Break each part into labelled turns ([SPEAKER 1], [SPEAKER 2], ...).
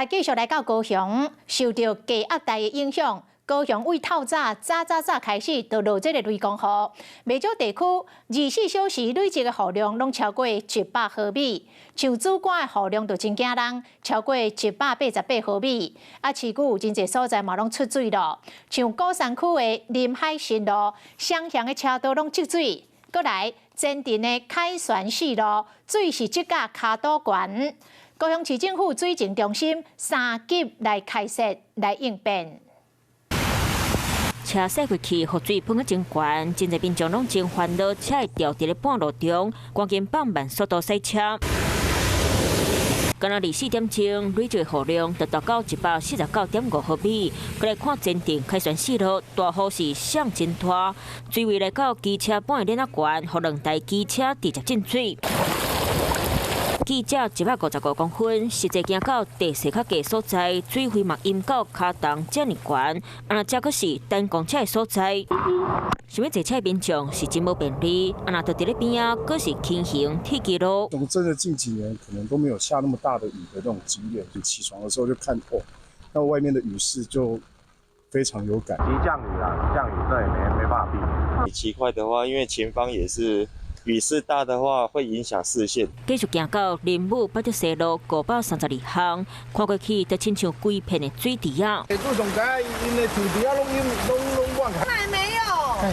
[SPEAKER 1] 繼續來到高雄，受著低壓帶的影響，高雄對透早早早早開始就落這个雷公雨，袂少地區24小時累積的雨量攏超過100毫米，像梓官的雨量就真驚人，超過188毫米。啊，市區有真濟所在嘛攏出水咯，像鼓山區的臨海新路，雙向的車道攏積水。閣來前鎮的凱旋四路，水是積甲跤肚懸。高雄市政府水情中心三級來開設來應變。
[SPEAKER 2] 車駛過去，雨水噴甲真懸，真濟民眾攏真煩惱，車會掉佇咧半路中，趕緊放慢速度駛車。敢若24點鐘，累計雨量就達到149.5毫米。閣來看前鎮凱旋四路，大雨是上真大，水位來到機車半個鏈仔懸，予兩台機車直接進水。記者155公分，實際行到地勢較低所在，水位嘛淹到跤筒遮爾懸，啊若這閣是等公車的所在，想欲坐車民眾是真無便利，啊若就佇咧邊仔，閣是輕行鐵枝路。
[SPEAKER 3] 我們真的近幾年可能都沒有下那麼大的雨的那種經驗，就起床的時候就看哦，那外面的雨勢就非常有感。
[SPEAKER 4] 急降雨啊，急降雨這也沒辦法避免。
[SPEAKER 5] 奇怪的話，因為前方也是。雨勢大的話，會影響視線。
[SPEAKER 2] 繼續行到林武八德西路532巷，看過去就親像規片的水池仔。
[SPEAKER 6] 自從知𪜶的土地啊，攏淹，攏攏滿。
[SPEAKER 7] 從來沒有，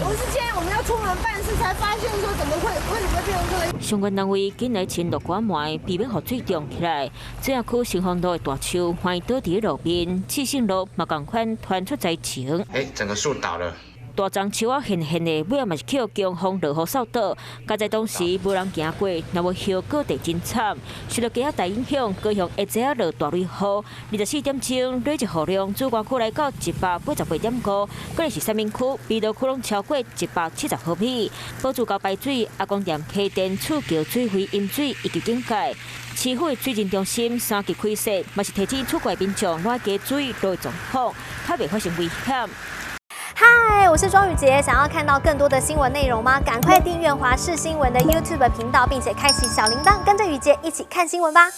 [SPEAKER 7] 我是今天我們要出門辦事，才發現說怎麼會，為什麼會變成這個？
[SPEAKER 2] 相關單位緊來清落管門，避免予水漲起來。水仔區新豐路的大樹橫倒佇路邊，赤信路嘛仝款傳出災情。
[SPEAKER 8] 欸，整個樹倒了。
[SPEAKER 2] 大欉樹仔現現的，尾仔嘛是予強風落雨掃倒。佳哉當時無人行過，若無後果就真慘。受著低壓帶影響，高雄下晝仔落大雷雨，24點鐘累計雨量，梓官區來到188.5，閣是三民區、湳道區攏超過170毫米。寶珠溝排水、阿公店溪田厝橋水位淹水以及警戒。市府的水情中心三級開設，嘛是提醒出國民眾愛加注意路狀況，較袂發生危險。
[SPEAKER 9] 嗨，我是莊宇傑，想要看到更多的新聞內容嗎？趕快訂閱華視新聞的 YouTube 頻道，並且開啟小鈴鐺，跟着宇傑一起看新聞吧。